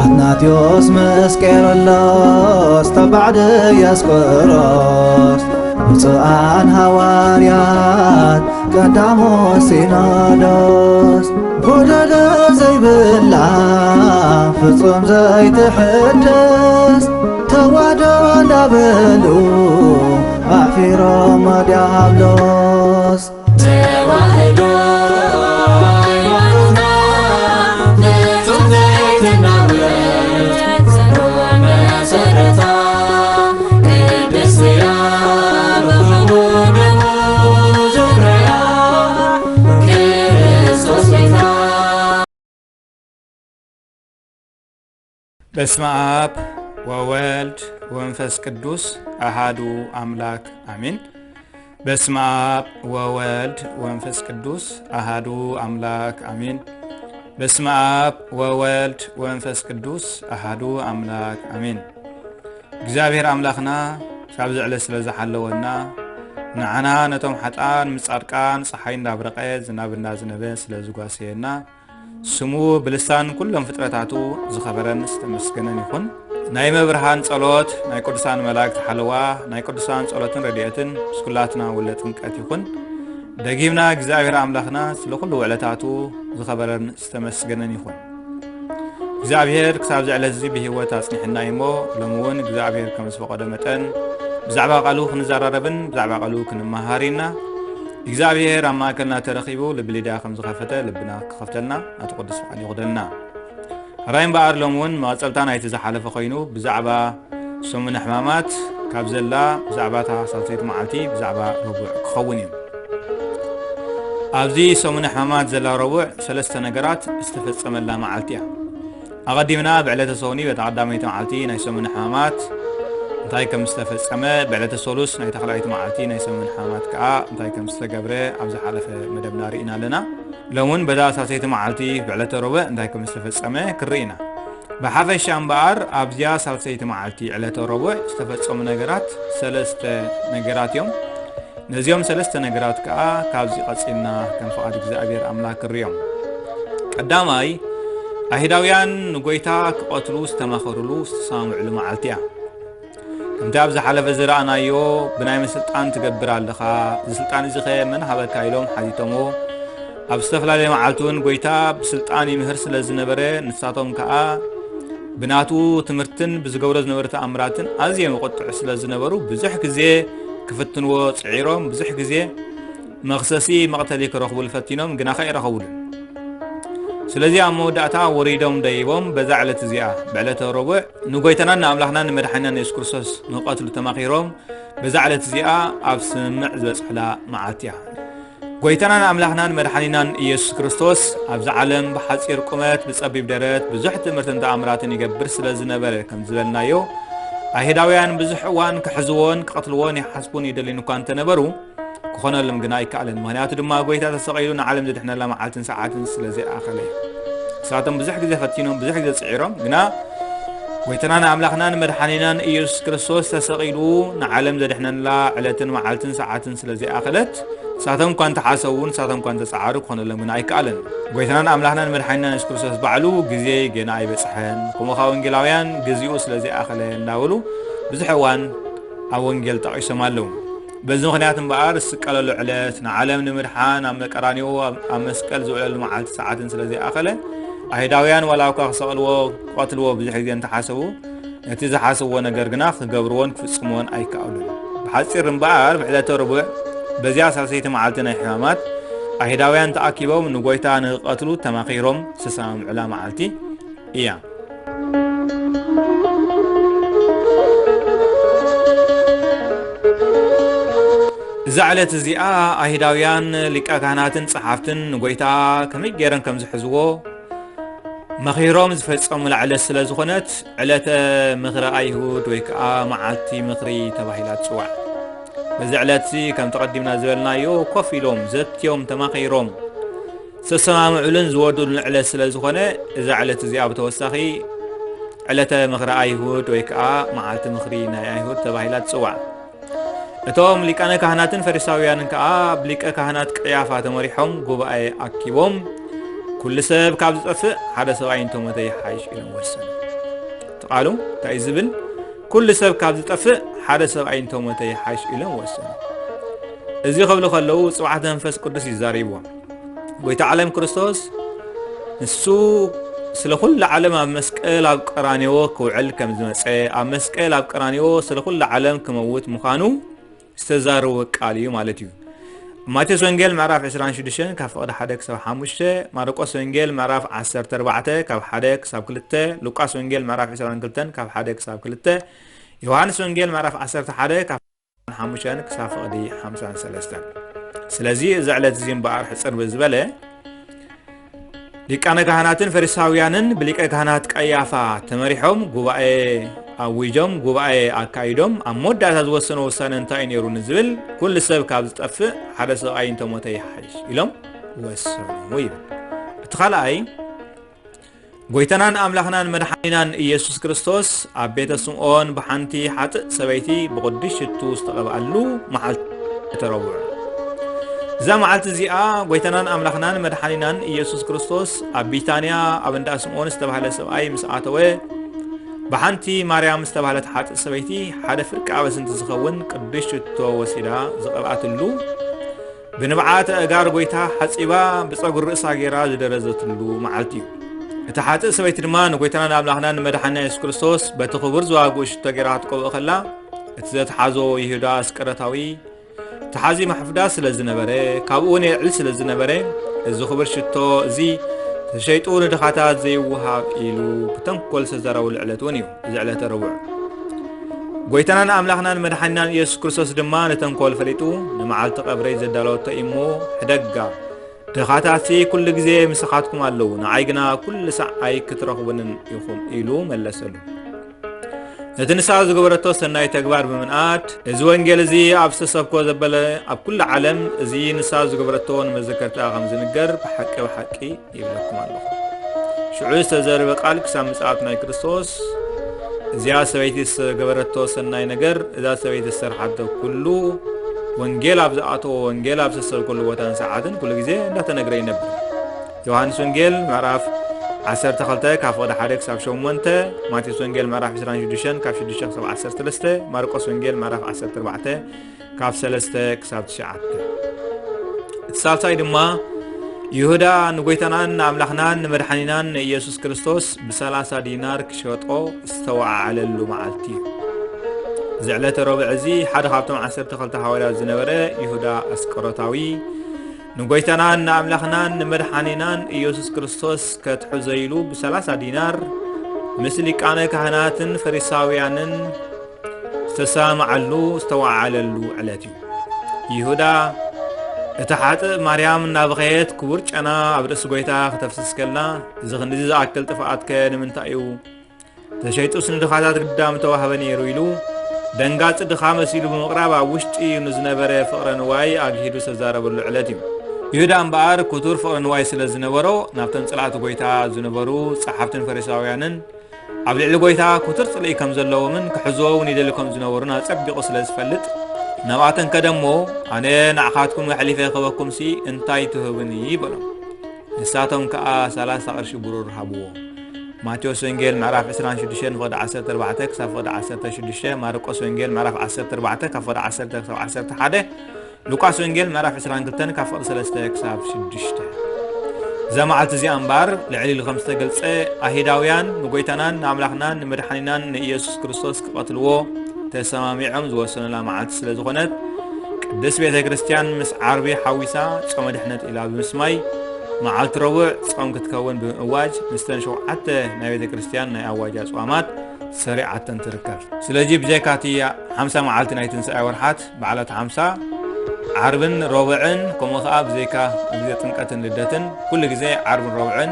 ኣትናቴዎስ ምስ ቄርሎስ ተባዕ ድያስቆሮስ፣ ብፁዓን ሃዋርያት ቀዳሞ ሲኖዶስ፣ ጎደሎ ዘይብላ ፍጹም ዘይትሕደስ ተዋህዶ እንዳበሉ ኣሕፊሮም ዲያብሎስ። ተዋህዶ ሃይማኖትና ፍጹም ዘይትናወጽ ጽኑዕ መሰረታ፣ ቅድስት እያ ብኽቡር ደሙ ዘፍረያ ክርስቶስ ቤታ። በስመ አብ ወወልድ ወመንፈስ ቅዱስ አሃዱ አምላክ አሜን። በስመ አብ ወወልድ ወመንፈስ ቅዱስ አሃዱ አምላክ አሜን። በስመ አብ ወወልድ ወመንፈስ ቅዱስ አሃዱ አምላክ አሜን። እግዚኣብሔር ኣምላኽና ካብዚ ዕለት ስለ ዝሓለወና፣ ንዓና ነቶም ሓጥኣን ምስ ጻድቃን ጸሓይ እንዳብረቐ ዝናብ እንዳዝነበ ስለ ዝጓሰየና፣ ስሙ ብልሳን ኩሎም ፍጥረታቱ ዝኸበረን ዝተመስገነን ይኹን። ናይ መብርሃን ጸሎት፣ ናይ ቅዱሳን መላእክት ሓለዋ፣ ናይ ቅዱሳን ጸሎትን ረድኤትን ምስ ኩላትና ውለ ጥምቀት ይኹን። ደጊምና እግዚኣብሔር ኣምላኽና ስለ ኩሉ ውዕለታቱ ዝኸበረን ዝተመስገነን ይኹን። እግዚኣብሔር ክሳብዚ ዕለት እዚ ብህይወት ኣጽኒሕና እዩ እሞ፣ ሎሚ እውን እግዚኣብሔር ከም ዝፈቐዶ መጠን ብዛዕባ ቃሉ ክንዘራረብን ብዛዕባ ቃሉ ክንመሃር ኢና። እግዚኣብሔር ኣብ ማእከልና ተረኺቡ ልቢ ሊድያ ከም ዝኸፈተ ልብና ክኸፍተልና ናቱ ቅዱስ ፍቓድ ይኹደልና። ሕራይ እምበኣር ሎሚ እውን መቐጸልታ ናይቲ ዝሓለፈ ኮይኑ ብዛዕባ ሰሙነ ሕማማት ካብ ዘላ ብዛዕባ እታ ሳልሰይቲ መዓልቲ ብዛዕባ ረቡዕ ክኸውን እዩ። ኣብዚ ሰሙነ ሕማማት ዘላ ረቡዕ ሰለስተ ነገራት ዝተፈጸመላ መዓልቲ እያ። ኣቐዲምና ብዕለተ ሰውኒ በታ ቀዳመይቲ መዓልቲ ናይ ሰሙነ ሕማማት እንታይ ከም ዝተፈጸመ፣ ብዕለተ ሰሉስ ናይ ተኽላይቲ መዓልቲ ናይ ሰሙነ ሕማማት ከኣ እንታይ ከም ዝተገብረ ኣብ ዝሓለፈ መደብና ርኢና ኣለና። ሎሚ እውን በዛ ሳልሰይቲ መዓልቲ ብዕለተ ረቡዕ እንታይ ከም ዝተፈጸመ ክንርኢ ኢና። ብሓፈሻ እምበኣር ኣብዚኣ ሳልሰይቲ መዓልቲ ዕለተ ረቡዕ ዝተፈጸሙ ነገራት ሰለስተ ነገራት እዮም። ነዚኦም ሰለስተ ነገራት ከኣ ካብዚ ቀጺልና ከም ፍቓድ እግዚኣብሔር ኣምላክ ክንርእዮም። ቀዳማይ፣ ኣይሁዳውያን ንጎይታ ክቐትሉ ዝተማኸሩሉ ዝተሰማምዕሉ መዓልቲ እያ። ከምቲ ኣብ ዝሓለፈ ዝረኣናዮ፣ ብናይ መን ስልጣን ትገብር ኣለኻ? እዚ ስልጣን እዚ ኸ መን ሃበካ? ኢሎም ሓቲቶምዎ። ኣብ ዝተፈላለየ መዓልቲ እውን ጎይታ ብስልጣን ይምህር ስለ ዝነበረ፣ ንሳቶም ከኣ ብናቱ ትምህርትን ብዝገብሮ ዝነበረ ተኣምራትን ኣዝዮም ይቕጥዑ ስለ ዝነበሩ፣ ብዙሕ ግዜ ክፍትንዎ ጽዒሮም፣ ብዙሕ ግዜ መኽሰሲ መቕተሊ ክረኽቡሉ ፈቲኖም፣ ግና ከይረኸቡሉን። ስለዚ ኣብ መወዳእታ ወሪዶም ደይቦም፣ በዛ ዕለት እዚኣ፣ ብዕለተ ረቡዕ፣ ንጎይታናን ንኣምላኽናን ንመድሓኒናን የሱስ ክርስቶስ ንኽቐትሉ ተማኺሮም፣ በዛ ዕለት እዚኣ ኣብ ስምምዕ ዝበጽሑላ መዓልቲ እያ። ጎይታናን ኣምላኽናን መድሓኒናን ኢየሱስ ክርስቶስ ኣብዚ ዓለም ብሓጺር ቁመት፣ ብጸቢብ ደረት፣ ብዙሕ ትእምርትን ተኣምራትን ይገብር ስለ ዝነበረ፣ ከም ዝበልናዮ፣ ኣይሁዳውያን ብዙሕ እዋን ክሕዝዎን ክቐትልዎን ይሓስቡን ይደልዩን እኳ እንተነበሩ፣ ክኾነሎም ግና ኣይከኣለን። ምኽንያቱ ድማ ጎይታ ተሰቒሉ ንዓለም ዘድሕነላ መዓልትን ሰዓትን ስለ ዘይኣኸለ እዩ። ንሳቶም ብዙሕ ግዜ ፈቲኖም፣ ብዙሕ ግዜ ጽዒሮም፣ ግና ጎይታናን ኣምላኽናን መድሓኒናን ኢየሱስ ክርስቶስ ተሰቒሉ ንዓለም ዘድሕነላ ዕለትን መዓልትን ሰዓትን ስለ ዘይኣኸለት፣ ንሳቶም እኳ እንተሓሰቡ፣ ንሳቶም እኳ እንተጸዓሩ፣ ክኾነሎም ግና ኣይከኣለን። ጎይታናን ኣምላኽናን መድሓኒናን የሱስ ክርስቶስ ባዕሉ፣ "ግዜ ገና ኣይበጽሐን፣ ከምኡ ኸኣ ወንጌላውያን ግዜኡ ስለ ዘይኣኸለ" እንዳበሉ ብዙሕ እዋን ኣብ ወንጌል ጠቒሶም ኣለዉ። በዚ ምኽንያት እምበኣር፣ ዝስቀለሉ ዕለት፣ ንዓለም ንምድሓን ኣብ ቀራንዮ ኣብ፣ ኣብ መስቀል ዝውዕለሉ መዓልቲ ሰዓትን ስለ ዘይኣኸለ፣ ኣይሁዳውያን ዋላ እኳ ክሰቕልዎ፣ ክቐትልዎ ብዙሕ ግዜ እንተሓሰቡ፣ ነቲ ዝሓሰብዎ ነገር ግና ክገብርዎን ክፍጽምዎን ኣይከኣሉን። ብሓጺር እምበኣር፣ ብዕለተ ረቡዕ፣ በዚኣ ሳልሰይቲ መዓልቲ ናይ ሕማማት፣ ኣይሁዳውያን ተኣኪቦም ንጎይታ ንኽቐትሉ ተማኺሮም ዝተሰማምዑላ መዓልቲ እያ። እዛ ዕለት እዚኣ ኣይሁዳውያን ሊቀ ካህናትን ጸሓፍትን ንጎይታ ከመይ ገይሮም ከም ዝሕዝዎ መኺሮም ዝፈጸሙላ ዕለት ስለ ዝኾነት፣ ዕለተ ምኽሪ ኣይሁድ ወይ ከኣ መዓልቲ ምኽሪ ተባሂላ ትጽዋዕ። በዚ ዕለት እዚ፣ ከምቲ ቀዲምና ዝበልናዮ፣ ኮፍ ኢሎም፣ ዘትዮም፣ ተማኺሮም፣ ዝተሰማምዑሉን ዝወደሉን ዕለት ስለ ዝኾነ፣ እዛ ዕለት እዚኣ ብተወሳኺ ዕለተ ምኽሪ ኣይሁድ ወይ ከኣ መዓልቲ ምኽሪ ናይ ኣይሁድ ተባሂላ ትጽዋዕ። እቶም ሊቃነ ካህናትን ፈሪሳውያንን ከኣ ብሊቀ ካህናት ቀያፋ ተመሪሖም ጉባኤ ኣኪቦም፣ ኩሉ ሰብ ካብ ዝጠፍእ ሓደ ሰብኣይ እንተሞተ ይሓይሽ ኢሎም ወሰኑ። እቲ ቃሉ እንታይ እዩ ዝብል? ኩሉ ሰብ ካብ ዝጠፍእ ሓደ ሰብኣይ እንተሞተ ይሓይሽ ኢሎም ወሰኑ። እዚ ክብሉ ከለዉ ጽባሕቲ መንፈስ ቅዱስ ይዛሪብዎም። ጎይታ ዓለም ክርስቶስ ንሱ ስለ ኩሉ ዓለም ኣብ መስቀል ኣብ ቀራንዮ ክውዕል ከም ዝመጸ፣ ኣብ መስቀል ኣብ ቀራንዮ ስለ ኩሉ ዓለም ክመውት ምዃኑ ዝተዛረቦ ቃል እዩ ማለት እዩ። ማቴዎስ ወንጌል ምዕራፍ ዕስራን ሽዱሽተን ካብ ፍቕዲ ሓደ ክሳብ ሓሙሽተ፣ ማርቆስ ወንጌል ምዕራፍ ዓሰርተ ኣርባዕተ ካብ ሓደ ክሳብ ክልተ፣ ሉቃስ ወንጌል ምዕራፍ ዕስራን ክልተን ካብ ሓደ ክሳብ ክልተ፣ ዮሃንስ ወንጌል ምዕራፍ ዓሰርተ ሓደ ካብ ሓሙሽተን ክሳብ ፍቕዲ ሓምሳን ሰለስተን። ስለዚ እዚ ዕለት እዚ እምበኣር ሕጽር ብዝበለ ሊቃነ ካህናትን ፈሪሳውያንን ብሊቀ ካህናት ቀያፋ ተመሪሖም ጉባኤ ኣዊጆም፣ ጉባኤ ኣካይዶም፣ ኣብ መወዳእታ ዝወሰኖ ውሳነ እንታይ እዩ ነይሩ ንዝብል፣ ኩሉ ሰብ ካብ ዝጠፍእ ሓደ ሰብኣይ እንተሞተ ይሓይሽ ኢሎም ወሰኑ ይብል። እቲ ካልኣይ፣ ጎይታናን ኣምላኽናን መድሓኒናን ኢየሱስ ክርስቶስ ኣብ ቤተ ስምዖን ብሓንቲ ሓጥእ ሰበይቲ ብቕዱስ ሽቱ ዝተቐብኣሉ መዓልቲ ተረብዑ። እዛ መዓልቲ እዚኣ ጎይታናን ኣምላኽናን መድሓኒናን ኢየሱስ ክርስቶስ ኣብ ቢታንያ ኣብ እንዳ ስምዖን ዝተባህለ ሰብኣይ ምስ ኣተወ፣ ብሓንቲ ማርያም ዝተባህለት ሓጥእ ሰበይቲ ሓደ ፍርቂ ኣበስንቲ ዝኸውን ቅዱስ ሽቶ ወሲዳ ዝቐብኣትሉ፣ ብንብዓት ኣእጋር ጎይታ ሓጺባ ብጸጉሪ ርእሳ ገይራ ዝደረዘትሉ መዓልቲ እዩ። እታ ሓጥእ ሰበይቲ ድማ ንጎይታናን ኣምላኽናን ንመድሓኒና የሱስ ክርስቶስ በቲ ክቡር ዝዋግኡ ሽቶ ገይራ ክትቀብኦ ከላ፣ እቲ ዘትሓዞ ይሁዳ ኣስቀረታዊ፣ ተሓዚ ማሕፍዳ ስለ ዝነበረ፣ ካብኡ እውን የልዕል ስለ ዝነበረ፣ እዚ ክቡር ሽቶ እዚ ተሸይጡ ንድኻታት ዘይወሃብ ኢሉ ብተንኮል ዝተዛረበሉ ዕለት እውን እዩ እዚ ዕለተ ረቡዕ። ጎይታናን ኣምላኽናን መድሓኒናን ኢየሱስ ክርስቶስ ድማ ንተንኮል ፈሊጡ፣ ንመዓልቲ ቀብረይ ዘዳለወቶ እሞ ሕደጋ፣ ድኻታትሲ ኩሉ ግዜ ምሳኻትኩም ኣለዉ፣ ንዓይ ግና ኩሉ ሳዕ ኣይክትረኽቡንን ኢኹም ኢሉ መለሰሉ። ነቲ ንሳ ዝገበረቶ ሰናይ ተግባር ብምንኣድ፣ እዚ ወንጌል እዚ ኣብ ዝተሰብኮ ዘበለ ኣብ ኩሉ ዓለም እዚ ንሳ ዝገበረቶ ንመዘከርታ ከም ዝንገር ብሓቂ ብሓቂ ይብለኩም ኣለኹ። ሽዑ ዝተዘርበ ቃል ክሳብ ምጽኣት ናይ ክርስቶስ፣ እዚኣ ሰበይቲ ዝተገበረቶ ሰናይ ነገር፣ እዛ ሰበይቲ ዝሰርሓቶ ኩሉ ወንጌል ኣብ ዝኣተዎ፣ ወንጌል ኣብ ዝተሰብከሉ ቦታን ሰዓትን ኩሉ ግዜ እንዳተነግረ ይነብር። ዮሃንስ ወንጌል ምዕራፍ ዓሰርተ ክልተ ካብ ፍቕዲ ሓደ ክሳብ ሸሞንተ፣ ማቴዎስ ወንጌል ምዕራፍ ዕስራን ሽዱሽተን ካብ ሽዱሽተ ክሳብ ዓሰርተ ሰለስተ፣ ማርቆስ ወንጌል ምዕራፍ ዓሰርተ ኣርባዕተ ካብ ሰለስተ ክሳብ ትሽዓተ። እቲ ሳልሳይ ድማ ይሁዳ ንጎይታናን ንኣምላኽናን ንመድሓኒናን ንኢየሱስ ክርስቶስ ብሰላሳ ዲናር ክሸጦ ዝተወዓዓለሉ መዓልቲ እዩ። እዚ ዕለተ ረቡዕ እዚ ሓደ ካብቶም ዓሰርተ ክልተ ሃዋርያት ዝነበረ ይሁዳ ኣስቆሮታዊ ንጎይታናን ንኣምላኽናን ንመድሓኒናን ኢየሱስ ክርስቶስ ከትሕዞ ኢሉ ብሰላሳ ዲናር ምስ ሊቃነ ካህናትን ፈሪሳውያንን ዝተሰማማዓሉ ዝተወዓዓለሉ ዕለት እዩ። ይሁዳ እቲ ሓጥእ ማርያም እናበኸየት ክቡር ጨና ኣብ ርእሲ ጎይታ ክተፍስስ ከላ፣ እዚ ክንድዚ ዝኣክል ጥፍኣትከ ንምንታይ እዩ? ተሸይጡስ ንድኻታት ግዳ ምተዋህበ ነይሩ ኢሉ ደንጋጺ ድኻ መሲሉ ብምቕራብ ኣብ ውሽጢ ንዝነበረ ፍቕረ ንዋይ ኣግሂዱ ዝተዛረበሉ ዕለት እዩ። ይሁዳ እምበኣር ክቱር ፍቕረ ንዋይ ስለ ዝነበሮ ናብቶም ጸላእቲ ጎይታ ዝነበሩ ጸሓፍትን ፈሪሳውያንን ኣብ ልዕሊ ጎይታ ክቱር ጽልኢ ከም ዘለዎምን ክሕዝዎ እውን ይደሊ ከም ዝነበሩን ኣጸቢቑ ስለ ዝፈልጥ፣ ናብኣተን ከደ እሞ፣ ኣነ ንዓኻትኩም ኣሕሊፈ ክህበኩምሲ እንታይ ትህቡኒ? በሎም። ንሳቶም ከኣ ሰላሳ ቅርሺ ብሩር ሃብዎ። ማቴዎስ ወንጌል ምዕራፍ ዕስራን ሽዱሽተን ፍቕዲ ዓሰርተ ኣርባዕተ ክሳብ ፍቕዲ ዓሰርተ ሽዱሽተ፣ ማርቆስ ወንጌል ምዕራፍ ዓሰርተ ኣርባዕተ ካብ ፍቕዲ ዓሰርተ ክሳብ ዓሰርተ ሓደ፣ ሉቃስ ወንጌል ምዕራፍ ዕስራን ክልተን ካብ ፍቕዲ ሰለስተ ክሳብ ሽዱሽተ። እዛ መዓልቲ እዚኣ እምበኣር ልዕሊ ኢሉ ከም ዝተገልጸ፣ ኣይሁዳውያን ንጎይታናን ንኣምላኽናን ንመድሓኒናን ንኢየሱስ ክርስቶስ ክቐትልዎ ተሰማሚዖም ዝወሰኑላ መዓልቲ ስለ ዝኾነት፣ ቅድስት ቤተ ክርስቲያን ምስ ዓርቢ ሓዊሳ ጾመ ድሕነት ኢላ ብምስማይ፣ መዓልቲ ረቡዕ ጾም ክትከውን ብምእዋጅ፣ ምስተን ሸውዓተ ናይ ቤተ ክርስቲያን ናይ ኣዋጅ ኣጽዋማት ሰሪዓተን ትርከብ። ስለዚ ብጀካ እቲ ሓምሳ መዓልቲ ናይ ትንሳኤ ወርሓት፣ በዓላት ሓምሳ፣ ዓርብን ረቡዕን፣ ከምኡ ኸኣ ብዘይካ ኣብ ግዜ ጥምቀትን ልደትን፣ ኩሉ ግዜ ዓርብን ረቡዕን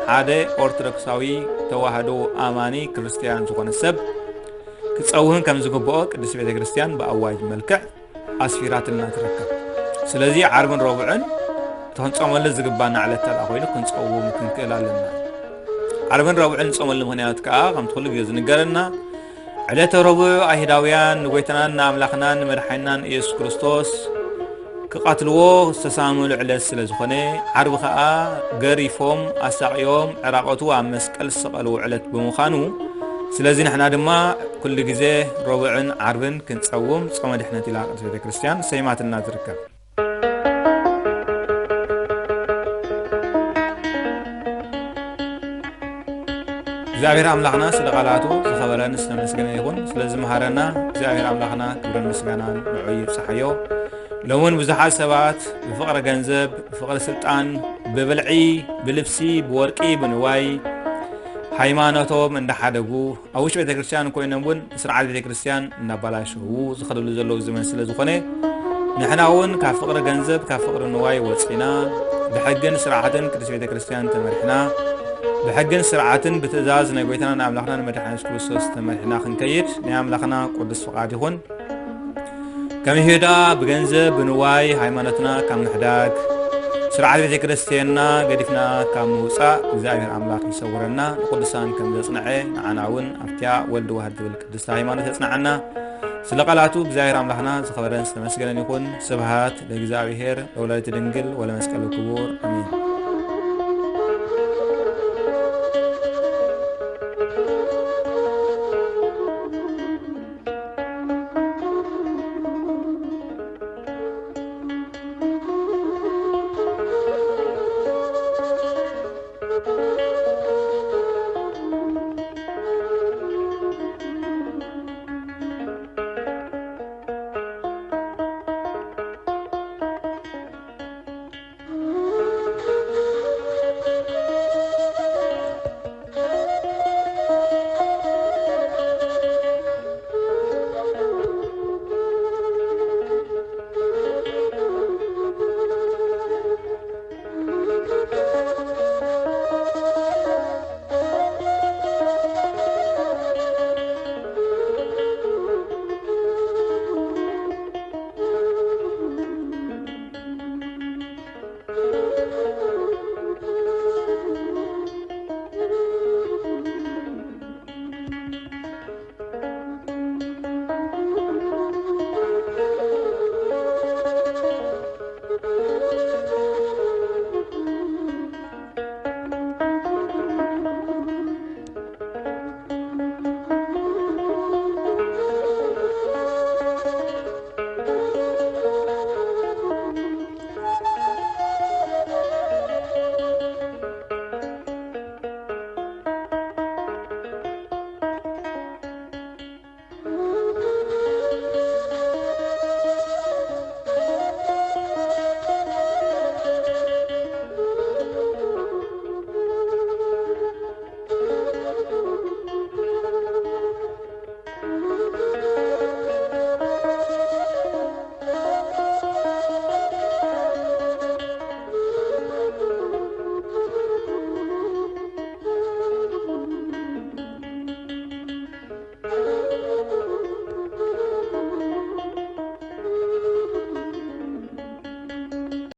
ሓደ ኦርቶዶክሳዊ ተዋህዶ ኣማኒ ክርስትያን ዝኾነ ሰብ ክጸውም ከም ዝግብኦ ቅድስት ቤተ ክርስቲያን ብኣዋጅ መልክዕ ኣስፊራትልና ትርከብ። ስለዚ ዓርብን ረቡዕን እቲ ክንጸመሉ ዝግባና ዕለት ተደኣ ኮይኑ ክንጸውም ክንክእል ኣለና። ዓርብን ረቡዕን ንጸመሉ ምኽንያት ከኣ ከምቲ ኩሉ ግዜ ዝንገረና፣ ዕለተ ረቡዕ ኣይሁዳውያን ንጎይታናን ንኣምላኽናን ንመድሓኒናን ኢየሱስ ክርስቶስ ክቐትልዎ ዝተሳመሉ ዕለት ስለ ዝኾነ፣ ዓርቢ ኸኣ ገሪፎም ኣሳቕዮም ዕራቐቱ ኣብ መስቀል ዝሰቐልዎ ዕለት ብምዃኑ፣ ስለዚ ንሕና ድማ ኩሉ ግዜ ረቡዕን ዓርብን ክንጸውም ጾመ ድሕነት ኢላ ቅድስት ቤተ ክርስቲያን ሰይማትና ትርከብ። እግዚኣብሔር ኣምላኽና ስለ ቃላቱ ዝኸበረን ዝተመስገነ ይኹን። ስለ ዝመሃረና እግዚኣብሔር ኣምላኽና ክብርን ምስጋናን ንዑ ይብጽሓዮ። ሎምን ብዙሓት ሰባት ብፍቕሪ ገንዘብ፣ ብፍቕሪ ስልጣን፣ ብብልዒ፣ ብልብሲ፣ ብወርቂ፣ ብንዋይ ሃይማኖቶም እንዳሓደጉ ኣብ ውሽጢ ቤተ ክርስቲያን ኮይኖም እውን ስርዓት ቤተ ክርስቲያን እናባላሸዉ ዝኸደሉ ዘለዉ ዘመን ስለ ዝኾነ፣ ንሕና እውን ካብ ፍቕሪ ገንዘብ፣ ካብ ፍቕሪ ንዋይ ወፂና ብሕግን ስርዓትን ቅድስት ቤተ ክርስቲያን ተመሪሕና፣ ብሕግን ስርዓትን ብትእዛዝ ናይ ጎይታና ንኣምላኽና ንመድሓኒ የሱስ ክርስቶስ ተመሪሕና ክንከይድ ናይ ኣምላኽና ቅዱስ ፍቓድ ይኹን። ከም ይሁዳ ብገንዘብ ብንዋይ ሃይማኖትና ካብ ምሕዳግ፣ ስርዓት ቤተ ክርስቲያንና ገዲፍና ካብ ምውፃእ እግዚኣብሔር ኣምላኽ ይሰውረና። ንቅዱሳን ከም ዘጽንዐ ንዓና እውን ኣብቲያ ወልድ ዋህድ ትብል ቅድስቲ ሃይማኖት የጽንዓና። ስለ ቃላቱ እግዚኣብሔር ኣምላኽና ዝኸበረን ዝተመስገነን ይኹን። ስብሃት ለእግዚኣብሔር ወለወላዲቱ ድንግል ወለመስቀሉ ክቡር፣ ኣሜን።